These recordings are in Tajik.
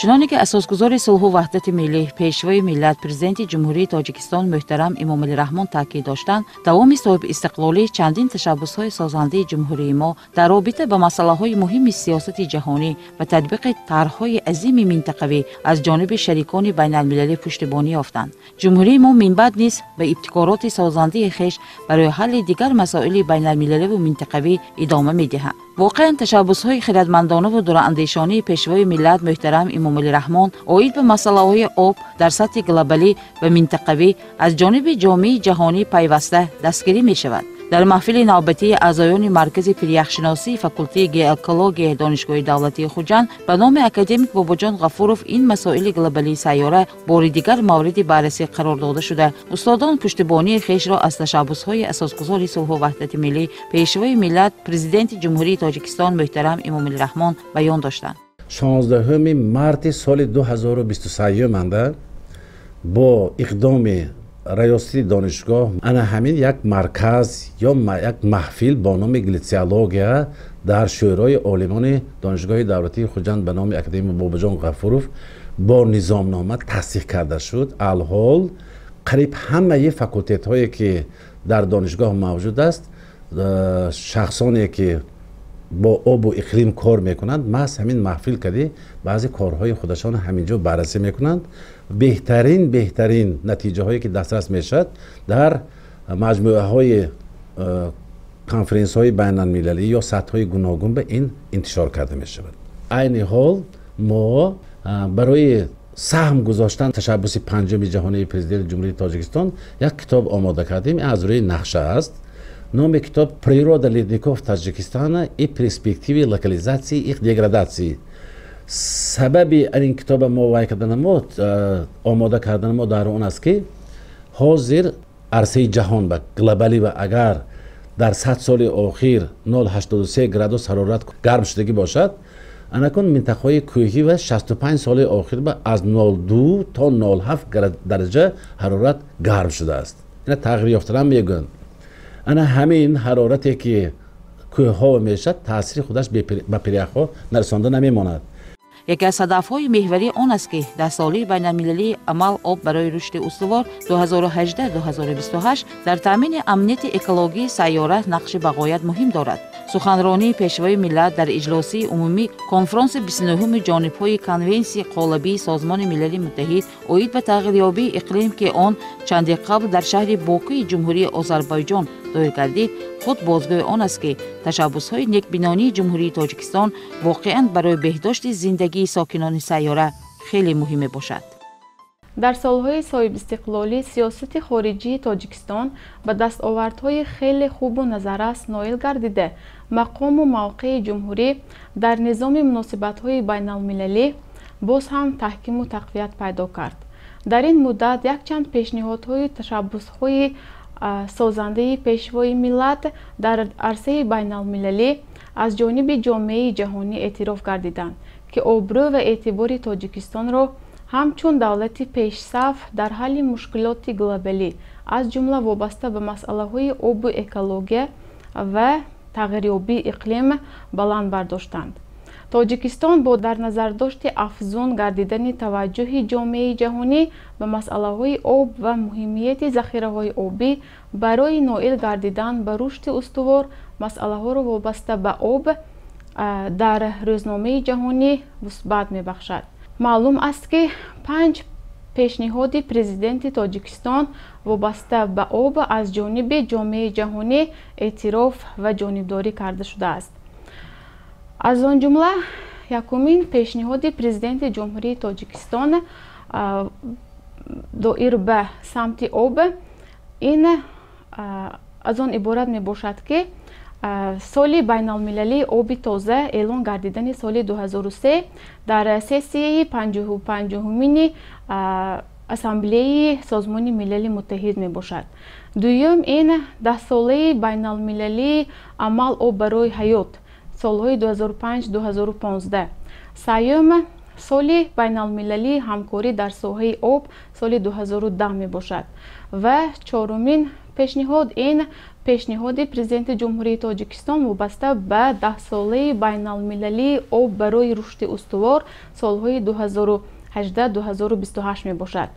Чуноне ки асосгузори сулҳу ваҳдати миллӣ, Пешвои миллат, Президенти Ҷумҳурии Тоҷикистон муҳтарам Эмомалӣ Раҳмон таъкид доштанд, давоми соҳибистиқлолӣ чандин ташаббусҳои созандаи ҷумҳурии мо дар робита ба масъалаҳои муҳими сиёсати ҷаҳонӣ ва татбиқи тарҳҳои азими минтақавӣ аз ҷониби шарикони байналмилалӣ пуштибонӣ ёфтанд. Ҷумҳурии мо минбаъд низ ба ибтикороти созандаи хеш барои ҳалли дигар масоили байналмилаливу минтақавӣ идома медиҳад. Воқеан, ташаббусҳои хирадмандонаву дураандешонии Пешвои миллат муҳтарам Эмомалӣ Раҳмон оид ба масъалаҳои об дар сатҳи глобалӣ ва минтақавӣ аз ҷониби ҷомеаи ҷаҳонӣ пайваста дастгирӣ мешавад. Дар маҳфили навбатии аъзоёни Маркази пиряхшиносии факултети геоэкологияи Донишгоҳи давлатии Хуҷанд ба номи академик Бобоҷон Ғафуров ин масоили глобалии сайёра бори дигар мавриди баррасӣ қарор дода шуда, устодон пуштибонии хешро аз ташаббусҳои асосгузори сулҳу ваҳдати миллӣ, Пешвои миллат, Президенти Ҷумҳурии Тоҷикистон муҳтарам Эмомалӣ Раҳмон баён доштанд. 16 марти соли 2023 анда бо иқдоми раёсати донишгоҳ ана ҳамин як марказ ё як маҳфил бо номи гляциология дар Шӯрои олимони Донишгоҳи давлатии Хуҷанд ба номи академик Бобоҷон Ғафуров бо низомнома тасдиқ карда шуд. Алҳол қариб ҳамаи факултетҳое, ки дар донишгоҳ мавҷуд аст, шахсоне, ки бо обу иқлим кор мекунанд, маҳз ҳамин маҳфил кардӣ баъзе корҳои худашон ҳамин ҷо баррасӣ мекунанд. Беҳтарин натиҷаҳое, ки дастрас мешавад, дар маҷмӯаҳои конференсҳои байналмилалӣ ё сатҳҳои гуногун ба ин интишор карда мешавад. Айни ҳол мо барои саҳм гузоштан ташаббуси панҷуми ҷаҳонии Президенти Ҷумҳурии Тоҷикистон як китоб омода кардем. Аз рӯи нақша аст. Номи китоб «Природа ледников Таджикистана и перспективы локализации их деградации». Сабаби ин китоба мо вай кардана, мо омода кардана мо дар он аст, ки ҳозир арсаи ҷаҳон ба глобалӣ ва агар дар 100 соли охир 0,83 градус ҳарорат гарм шудагӣ бошад, анакун минтақаҳои кӯҳӣ ва 65 соли охир ба аз 0,2 то 0,7 дараҷа ҳарорат гарм шудааст. Ина тағйир ёфтанам мегӯянд. Ана ҳамин ҳарорате, ки кӯҳҳо мешавад, таъсири худаш ба пиряхҳо нарасонда намемонад. Яке аз ҳадафҳои меҳварӣ он аст, ки даҳсолаи байналмилалии амал «Об барои рушди устувор» 2018-2028 дар таъмини амнияти экологии сайёра нақши бағоят муҳим дорад. Суханронии Пешвои миллат дар иҷлосии умумӣ конфронси 29-уми ҷонибҳои Конвенсияи қолабии Созмони Милали Муттаҳид оид ба тағйирёбии иқлим, ки он чанде қабл дар шаҳри Бокуи Ҷумҳурии Озарбойҷон доир гардид, худ бозгӯи он аст, ки ташаббусҳои некбинонии Ҷумҳурии Тоҷикистон воқеан барои беҳдошти зиндагии сокинони сайёра хеле муҳим мебошад. Дар солҳои соҳибистиқлолӣ сиёсати хориҷии Тоҷикистон ба дастовардҳои хеле хубу назаррас ноил гардида, мақому мавқеи ҷумҳурӣ дар низоми муносибатҳои байналмилалӣ боз ҳам таҳкиму тақвият пайдо кард. Дар ин муддат якчанд пешниҳодҳои ташаббусҳои созандаи Пешвои миллат дар арсаи байналмилалӣ аз ҷониби ҷомеаи ҷаҳонӣ эътироф гардиданд, ки обрӯ ва эътибори Тоҷикистонро ҳамчун давлати пешсаф дар ҳалли мушкилоти глобалӣ, аз ҷумла вобаста ба масъалаҳои обу экология ва тағйирёбии иқлим, баланд бардоштанд. Тоҷикистон бо дар назардошти афзун гардидани таваҷҷӯҳи ҷомеаи ҷаҳонӣ ба масъалаҳои об ва муҳимияти захираҳои обӣ барои ноил гардидан ба рушди устувор, масъалаҳоро вобаста ба об дар рӯзномаи ҷаҳонӣ вусбат мебахшад. Маълум аст, ки панҷ пешниҳоди Президенти Тоҷикистон вобаста ба об аз ҷониби ҷомеаи ҷаҳонӣ эътироф ва ҷонибдорӣ карда шудааст. Аз он ҷумла якумин пешниҳоди Президенти Ҷумҳурии Тоҷикистон доир ба самти об ин аз он иборат мебошад, ки соли байналмилалии оби тоза эълон гардидани соли 2003 дар сессияи 55-умини Ассамблеяи Созмони Милали Муттаҳид мебошад. Дуюм ин даҳсолаи байналмилалии амал «Об барои ҳаёт» солҳои 2005-2015. Сеюм, соли байналмилалии ҳамкорӣ дар соҳаи об соли 2010 мебошад. Ва чорумин пешниҳод ин пешниҳоди Президенти Ҷумҳурии Тоҷикистон вобаста ба даҳсолаи байналмилалии об барои рушди устувор солҳои 2018-2028 мебошад.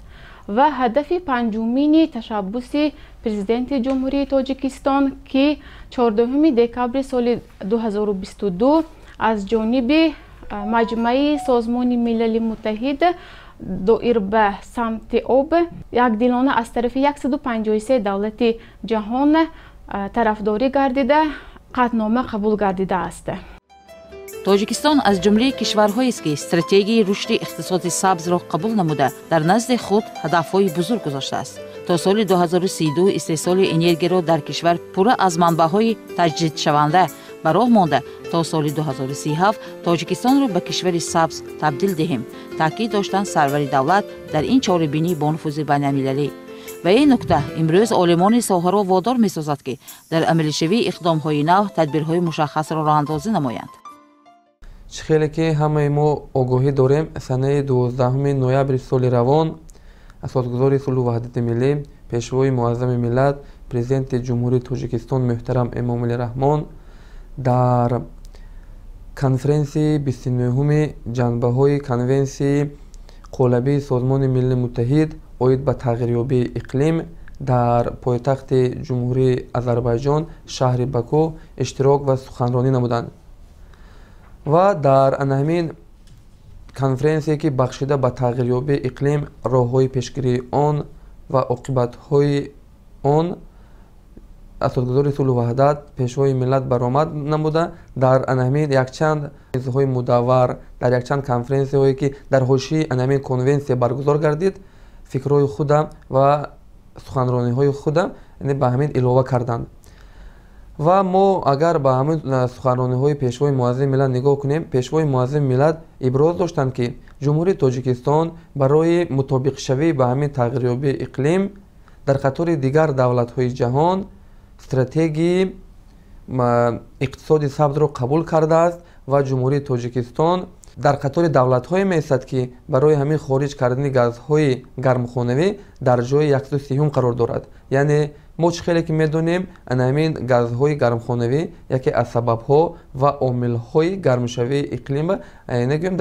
Ва ҳадафи панҷумини ташаббуси Президенти Ҷумҳурии Тоҷикистон, ки 14 декабри соли 2022 аз ҷониби Маҷмаи Созмони Милали Муттаҳид доир ба самти об якдилона аз тарафи 153 давлати ҷаҳон тарафдорӣ гардида, қатънома қабул гардидааст. Тоҷикистон аз ҷумлаи кишварҳоест, ки стратегияи рушди иқтисоди сабзро қабул намуда, дар назди худ ҳадафҳои бузург гузоштааст. То соли 2032 истеҳсоли энергияро дар кишвар пурра аз манбаъҳои таҷдидшаванда ба роҳ монда, то соли 2037 Тоҷикистонро ба кишвари сабз табдил диҳем, таъкид доштанд сарвари давлат дар ин чорабинии бонуфузи байналмилалӣ. Ва ин нукта имрӯз олимони соҳаро водор месозад, ки дар амалишавии иқдомҳои нав тадбирҳои мушаххасро роҳандозӣ намоянд. Чӣ хеле ки ҳамаи мо огоҳӣ дорем, санаи 12 ноябри соли равон асосгузори сулҳу ваҳдати миллӣ, пешвои муаззами миллат, Президенти Ҷумҳурии Тоҷикистон муҳтарам Эмомалӣ Раҳмон дар конференсияи 29-уми ҷанбаҳои Конвенсияи қолабии Созмони Милали Муттаҳид оид ба тағйирёбии иқлим дар пойтахти Ҷумҳурии Озарбойҷон, шаҳри Баку иштирок ва суханронӣ намуданд. Ва дар ана ҳамин конференсие, ки бахшида ба тағйирёбии иқлим, роҳҳои пешгирии он ва оқибатҳои он, асосгузори сулҳу ваҳдат, пешвои миллат баромад намуда, дар ана ҳамин якчанд мизҳои мудаввар, дар якчанд конференсияҳое, ки дар ҳошияи ана ҳамин конвенсия баргузор гардид, фикрҳои худа ва суханрониҳои худа ба ҳамин илова карданд. Ва мо агар ба ҳамин суханрониҳои пешвои муаззами миллат нигоҳ кунем, пешвои муаззами миллат иброз доштанд, ки Ҷумҳурии Тоҷикистон барои мутобиқшавӣ ба ҳамин тағйирёбии иқлим дар қатори дигар давлатҳои ҷаҳон стратегияи иқтисоди сабзро қабул кардааст ва Ҷумҳурии Тоҷикистон дар қатори давлатҳое меистад, ки барои ҳамин хориҷ кардани газҳои гармхонавӣ дар ҷои 130 қарор дорад. Яъне мо чӣ хеле ки медонем, ана ҳамин газҳои гармхонавӣ яке аз сабабҳо ва омилҳои гармшавии иқлим, нагӯем,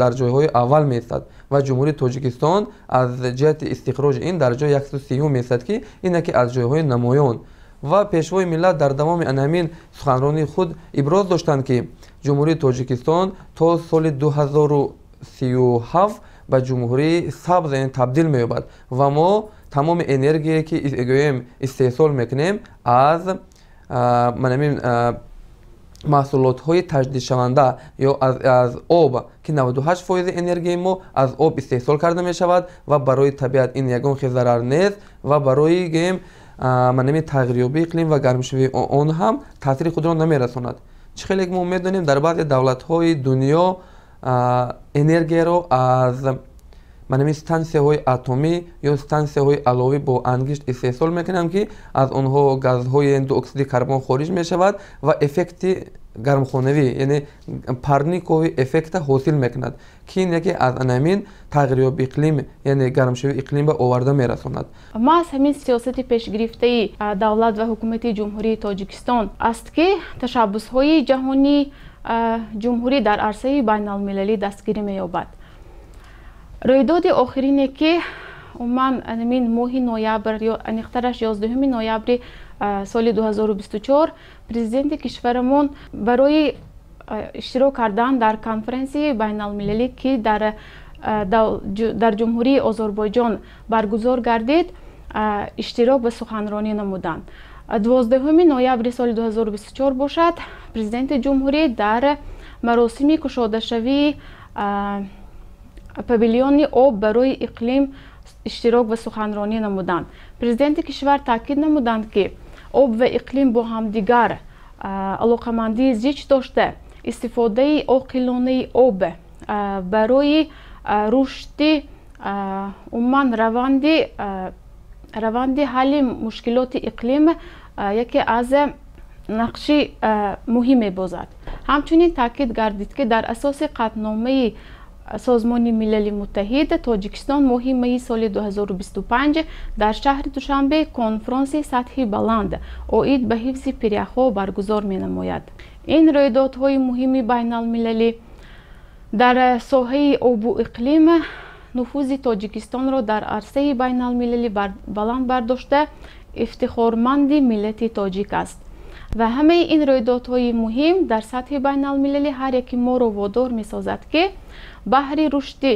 дар ҷойҳои аввал меистад ва Ҷумҳурии Тоҷикистон аз ҷиҳати истихроҷи ин дар ҷои 130 меистад, ки ин яке аз ҷойҳои намоён. Ва пешвои миллат дар давоми ана ҳамин суханронии худ иброз доштанд, ки Ҷумҳурии Тоҷикистон то соли 2037 ба ҷумҳурии сабз табдил меёбад ва мо тамоми энергие, ки гӯем истеҳсол мекунем, аз манамин маҳсулотҳои таҷдидшаванда ё аз об, ки 98% энергияи мо аз об истеҳсол карда мешавад ва барои табиат ин ягон хел зарар нест ва барои гӯем манами тағйирёбии иқлим ва гармшавии он ҳам таъсири худро намерасонад. Чӣ хеле мо медонем, дар баъзе давлатҳои дунё энергияро аз манами стансияҳои атомӣ ё стансияҳои аловӣ бо ангишт истеҳсол мекунанд, ки аз онҳо газҳои диоксиди карбон хориҷ мешавад ва эффекти гармхонавӣ, яъне парникови эффекта ҳосил мекунад, ки ин яке аз анамин тағйирёби иқлим, яъне гармшавии иқлим ба оварда мерасонад. Маҳз ҳамин сиёсати пешгирифтаи давлат ва ҳукумати Ҷумҳурии Тоҷикистон аст, ки ташаббусҳои ҷаҳонии ҷумҳурӣ дар арсаи байналмилалӣ дастгирӣ меёбад. Рӯйдоди охирине, ки умуман ҳамин моҳи ноябр ё аниқтараш 11 ноябри соли 2024 президенти кишварамон барои иштирок кардан дар конференсияи байналмилалӣ, ки дар Ҷумҳурии Озарбойҷон баргузор гардид, иштирок ва суханронӣ намуданд. 12 ноябри соли 2024 бошад, президенти ҷумҳурӣ дар маросими кушодашавии павилиони об барои иқлим иштирок ва суханронӣ намуданд. Президенти кишвар таъкид намуданд, ки об ва иқлим бо ҳамдигар алоқамандии зич дошта, истифодаи оқилонаи об барои рушди умуман раванди ҳалли мушкилоти иқлим яке аз нақши муҳим мебозад. Ҳамчунин таъкид гардид, ки дар асоси қатъномаи Созмони Милали Муттаҳид, Тоҷикистон моҳи майи соли 2025 дар шаҳри Душанбе конфронси сатҳи баланд оид ба ҳифзи пиряхҳо баргузор менамояд. Ин рӯйдодҳои муҳими байналмилалӣ дар соҳаи обу иқлим нуфузи Тоҷикистонро дар арсаи байналмилалӣ баланд бардошта, ифтихорманди миллати тоҷик аст. Ва ҳамаи ин рӯйдодҳои муҳим дар сатҳи байналмилалӣ ҳар яки моро водор месозад, ки баҳри рушди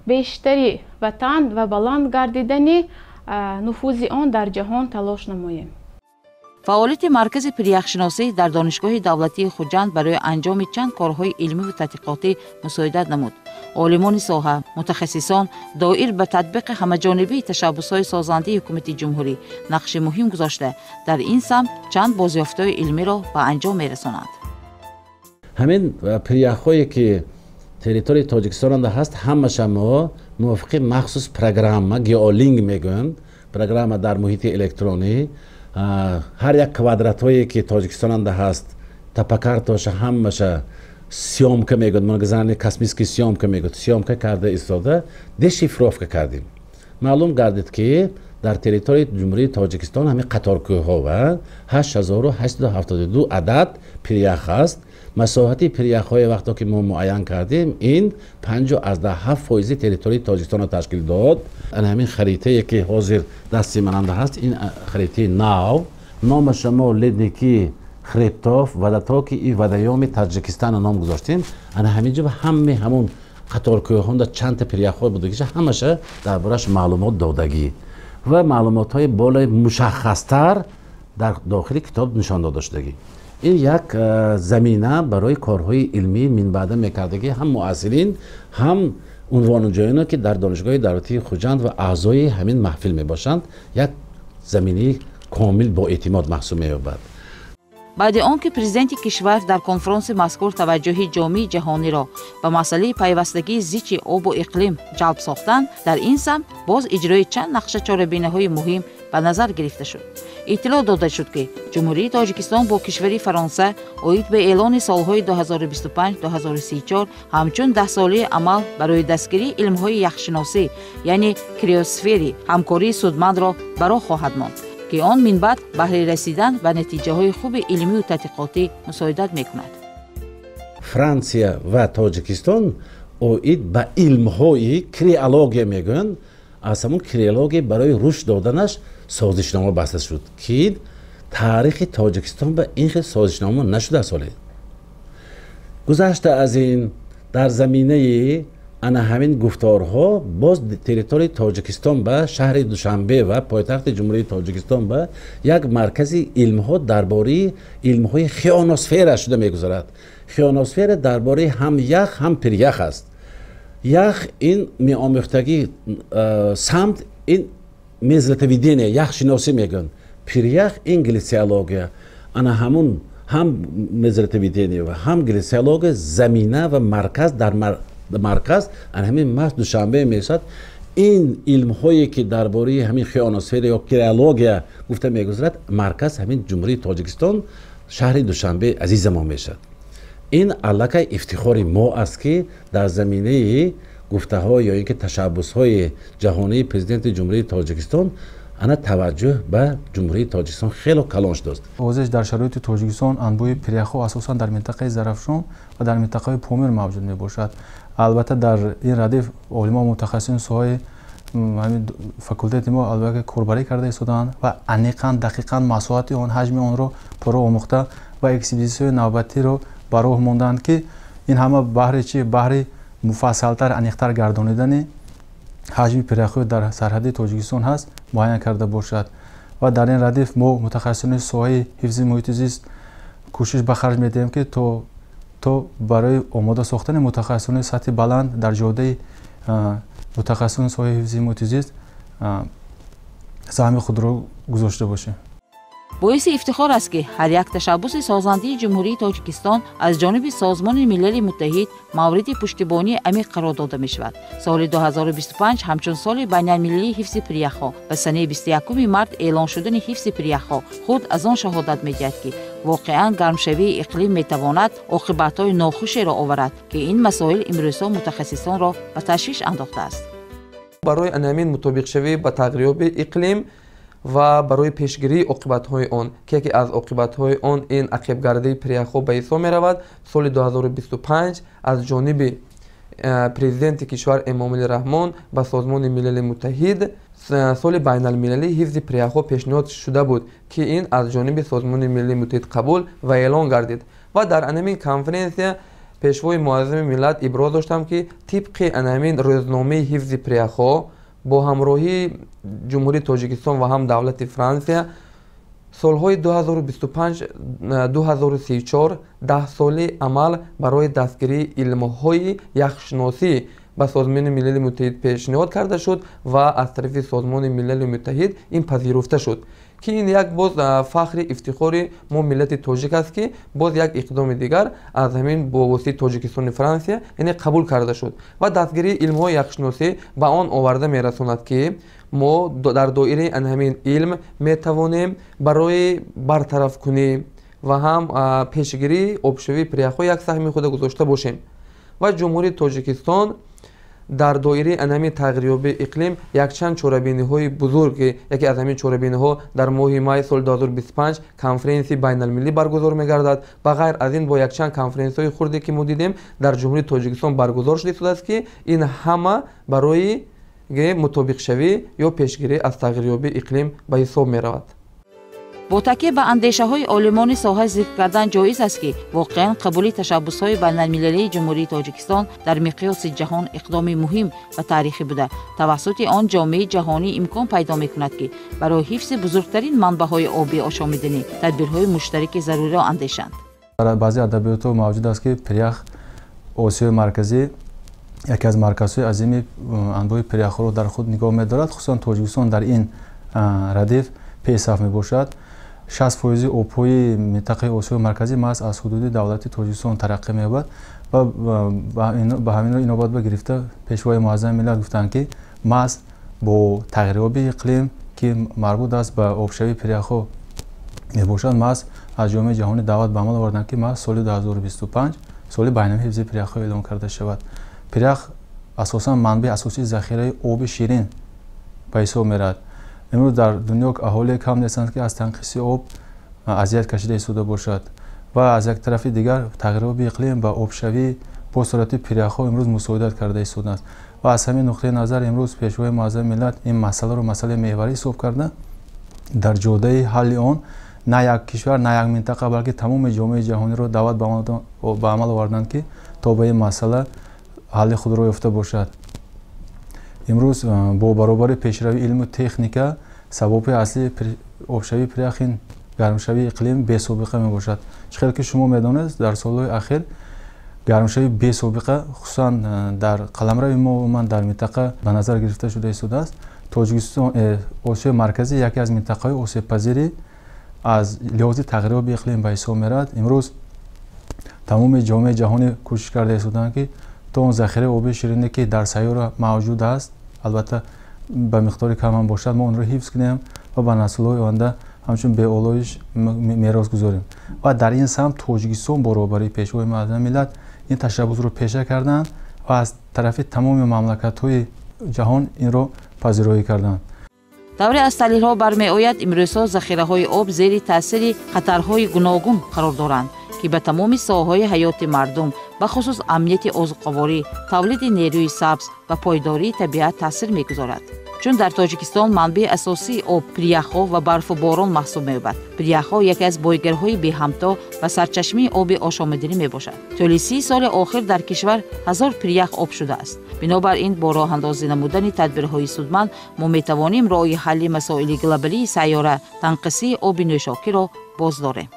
бештари ватан ва баланд гардидани нуфузи он дар ҷаҳон талош намоем. Фаъолияти Маркази пиряхшиносӣ дар Донишгоҳи давлатии Хуҷанд барои анҷоми чанд корҳои илмиву тадқиқотӣ мусоидат намуд. Олимони соҳа, мутахассисон доир ба татбиқи ҳамаҷонибии ташаббусҳои созандаи ҳукумати ҷумҳурӣ нақши муҳим гузошта, дар ин самт чанд бозёфтҳои илмиро ба анҷом мерасонанд. Ҳамин пиряхҳое ки территорияи Тоҷикистонда ҳаст, ҳамаша мо мувофиқи махсус программа геолинг мегӯянд, программа дар муҳити электронӣ, ҳар як квадратҳое ки Тоҷикистонанда ҳаст, топокарташа ҳамаша съёмка мегӯяд, многозональный космический съёмка мегӯяд, съёмка карда истода дешифровка кардем. Маълум гардид, ки дар территорияи Ҷумҳурии Тоҷикистон ҳамин қаторкӯҳҳо ва 8872 адад пирях аст. Масоҳати пиряхҳое вақто ки мо муайян кардем, ин 5,7% территорияи Тоҷикистонро ташкил дод. Ана ҳамин харитае ки ҳозир дасти мананда ҳаст, ин харитаи нав, номаша мо «Ледники хребтов, водотоки и водоёмы Таджикистана» ном гузоштем. Ана ҳамин ҷо ҳаме ҳамун қаторкӯҳонда чандта пиряхҳо будагиша ҳамаша дар бораш маълумот додагӣ ва маълумотҳои болои мушаххастар дар дохили китоб нишон дода шудагӣ. Ин як замина барои корҳои илмии минбаъда мекардагӣ ҳам муассирин, ҳам унвонуҷоёне ки дар Донишгоҳи давлатии Хуҷанд ва аъзои ҳамин маҳфил мебошанд, як заминаи комил боэътимод маҳсуб меёбад. Баъди он ки президенти кишвар дар конфронси мазкур таваҷҷӯҳи ҷомеи ҷаҳониро ба масъалаи пайвастагии зичи обу иқлим ҷалб сохтанд, дар ин самт боз иҷрои чанд нақша чорабиниҳои муҳим ба назар гирифта шуд. Иттилоъ дода шуд, ки Ҷумҳурии Тоҷикистон бо кишвари Фаронса оид ба эълони солҳои 2025-2034 ҳамчун даҳсолаи амал барои дастгирии илмҳои яхшиносӣ, яъне криосферӣ, ҳамкории судмандро ба роҳ хоҳад монд, ки он минбаъд баҳри расидан ба натиҷаҳои хуби илмию тадқиқотӣ мусоидат мекунад. Франсия ва Тоҷикистон оид ба илмҳои криология мегӯянд, аз ҳамун криология барои рушд доданаш созишнома баста шуд, ки таърихи Тоҷикистон ба ин хел созишнома нашудааст. Ҳоле гузашта аз ин, дар заминаи ана ҳамин гуфторҳо боз территорияи Тоҷикистон ба шаҳри Душанбе ва пойтахти Ҷумҳурии Тоҷикистон ба як маркази илмҳо дар бораи илмҳои хионосфера шуда мегузарад. Хионосфера дар бораи ҳам ях, ҳам пирях аст. Ях ин меомӯхтагӣ самт, ин мерзлотоведение, яхшиносӣ мегӯянд, пирях ин гляциология. Ана ҳамун ҳам мерзлотоведение ва ҳам гляциология замина ва марказ дар марказ ана ҳамин маҳз Душанбе мешавад. Ин илмҳое ки дар бораи ҳамин хионосфера ё криология гуфта мегузарад, марказ ҳамин Ҷумҳурии Тоҷикистон, шаҳри Душанбе азизамон мешавад. Ин аллакай ифтихори мо аст, ки дар заминаи гуфтаҳо ё ин ки ташаббусҳои ҷаҳонии президенти Ҷумҳурии Тоҷикистон ана таваҷҷӯҳ ба Ҷумҳурии Тоҷикистон хело калон шудааст. Озиш дар шароити Тоҷикистон анбӯҳи пиряхҳо асосан дар минтақаи Зарафшон ва дар минтақаи Помир мавҷуд мебошад. Албатта, дар ин радиф олимон, мутахассисони соҳаи ҳамин факултети мо албатта корбарӣ карда истодаанд ва аниқан, дақиқан масоҳати он, ҳаҷми онро пурра омӯхта ва экспедитсияҳои навбатиро ба роҳ мондаанд, ки ин ҳама баҳри чи? Баҳри муфассалтар, аниқтар гардонидани ҳаҷми пиряхҳои дар сарҳади Тоҷикистон ҳаст муайян карда бошад. Ва дар ин радиф мо, мутахассисони соҳаи ҳифзи муҳити зист, кӯшиш ба харҷ медиҳем, ки то барои омода сохтани мутахассисони сатҳи баланд дар ҷодаи мутахассисони соҳаи ҳифзи муҳити зист саҳми худро гузошта бошем. Боиси ифтихор аст, ки ҳар як ташаббуси созандаи Ҷумҳурии Тоҷикистон аз ҷониби Созмони Милали Муттаҳид мавриди пуштибонии амиқ қарор дода мешавад. Соли 2025 ҳамчун соли байналмилалии ҳифзи пиряхҳо ба санаи 21 март эълон шудани ҳифзи пиряхҳо худ аз он шаҳодат медиҳад, ки воқеан гармшавии иқлим метавонад оқибатҳои нохушеро оварад, ки ин масоил имрӯзҳо мутахассисонро ба ташвиш андохтааст. Барои анамин мутобиқшавӣ ба тағйирёбии иқлим ва барои пешгирии оқибатҳои он, ки яке аз оқибатҳои он ин ақибгардии пиряхҳо ба ҳисоб меравад, соли 2025 аз ҷониби президенти кишвар Эмомалӣ Раҳмон ба Созмони Милали Муттаҳид соли байналмилалии ҳифзи пиряхҳо пешниҳод шуда буд, ки ин аз ҷониби Созмони Милали Муттаҳид қабул ва эълон гардид. Ва дар анамин конференсия Пешвои Муаззами миллат иброз доштам, ки тибқи анамин рӯзномаи ҳифзи пиряхҳо бо ҳамроҳии Ҷумҳурии Тоҷикистон ва ҳам давлати Франсия солҳои 2025-2034 даҳсоли амал барои дастгирии илмҳои яхшиносӣ ба Созмони Милали Муттаҳид пешниҳод карда шуд ва аз тарафи Созмони Милали Муттаҳид ин пазируфта шуд, ки ин як боз фахри ифтихори мо миллати тоҷик аст, ки боз як иқдоми дигар аз ҳамин бо воситаи Тоҷикистони Франсия, яъне қабул карда шуд. Ва дастгирии илмҳои яхшиносӣ ба он оварда мерасонад, ки мо дар доираи ҳамин илм метавонем барои бартарафкунӣ ва ҳам пешгирии обшавии пиряхҳо як саҳми худа гузошта бошем. Ва Ҷумҳурии Тоҷикистон дар доираи анами тағйирёбии иқлим якчанд чорабиниҳои бузург, ки яке аз ҳамин чорабиниҳо дар моҳи май соли 2025 конференсияи байналмилалӣ баргузор мегардад. Ба ғайр аз ин, бо якчанд конференсияҳои хурде, ки мо дидем, дар Ҷумҳурии Тоҷикистон баргузор шуда истодааст, ки ин ҳама барои мутобиқшавӣ ё пешгирӣ аз тағйирёбии иқлим ба ҳисоб меравад. Бо такя ба андешаҳои олимони соҳа зикр кардан ҷоиз аст, ки воқеан қабули ташаббусҳои байналмилалии Ҷумҳурии Тоҷикистон дар миқёси ҷаҳон иқдоми муҳим ва таърихӣ буда, тавассути он ҷомеаи ҷаҳонӣ имкон пайдо мекунад, ки барои ҳифзи бузургтарин манбаъҳои обии ошомиданӣ тадбирҳои муштараки заруриро андешанд. Дар баъзе адабиётҳо мавҷуд аст, ки пирях Осиёи Марказӣ яке аз марказҳои азими анбӯҳи пиряхҳоро дар худ нигоҳ медорад. Хусусан Тоҷикистон дар ин радиф пешсаф мебошад. 60% обҳои минтақаи Осиёи Марказӣ маҳз аз ҳудуди давлати Тоҷикистон тараққӣ меёбад ва ба ҳаминро инобат ба гирифта Пешвои Муаззами миллат гуфтанд, ки маҳз бо тағйирёбии иқлим, ки марбут аст ба обшавии пиряхҳо мебошад, маҳз аз ҷомеаи ҷаҳонӣ даъват ба амал оварданд, ки маҳз соли 2025 соли байналмилалии ҳифзи пиряхҳо эълон карда шавад. Пирях асосан манбаи асосии захираи оби ширин ба ҳисоб меравад. Имрӯз дар дунё аҳолие кам нестанд, ки аз танқиси об азият кашида истода бошад ва аз як тарафи дигар тағйирёбии иқлим ба обшавии бо суръати пиряхҳо имрӯз мусоидат карда истодааст. Ва аз ҳамин нуқтаи назар имрӯз Пешвои Муаззами миллат ин масъаларо масъалаи меҳварӣ ҳисоб карда, дар ҷодаи ҳалли он на як кишвар, на як минтақа, балки тамоми ҷомеаи ҷаҳониро даъват ба амал оварданд, ки то ба ин масъала ҳалли худро ёфта бошад. Имрӯз бо баробари пешравии илму техника сабаби аслии обшавии пирях ин гармшавии иқлим бесобиқа мебошад. Чӣ хел ки шумо медонед, дар солҳои ахир гармшавии бесобиқа хусусан дар қаламрави мо, умуман дар минтақа ба назар гирифта шуда истодааст. Тоҷикистон, Осиёи Марказӣ яке аз минтақаҳои осебпазири аз лиҳози тағйирёбии иқлим ба ҳисоб меравад. Имрӯз тамоми ҷомеаи ҷаҳонӣ кӯшиш карда истоданд, ки то он захираи оби ширине, ки дар сайёра мавҷуд аст, албатта ба миқдори кам ҳам бошад, мо онро ҳифз кунем ва ба наслҳои оянда ҳамчун беолоиш мерос гузорем. Ва дар ин самт Тоҷикистон бо роҳбарии Пешвои Муаззами миллат ин ташаббусро пеша карданд ва аз тарафи тамоми мамлакатҳои ҷаҳон инро пазироӣ карданд. Тавре аз таҳлилҳо бармеояд, имрӯзҳо захираҳои об зери таъсири хатарҳои гуногун қарор доранд, ки ба тамоми соҳаҳои ҳаёти мардум, бахусус амнияти озуқаворӣ, тавлиди нерӯи сабз ва пойдории табиат таъсир мегузорад. Чун дар Тоҷикистон манбаи асосии об пиряхҳо ва барфу борон маҳсуб меёбад. Пиряхҳо яке аз бойгарҳои беҳамто ва сарчашмаи оби ошомиданӣ мебошад. Тӯли 30 соли охир дар кишвар 1000 пирях об шудааст. Бинобар ин бо роҳандозӣ намудани тадбирҳои судманд мо метавонем роҳи ҳалли масоили глобалии сайёра, танқисии оби нӯшокиро боз дорем.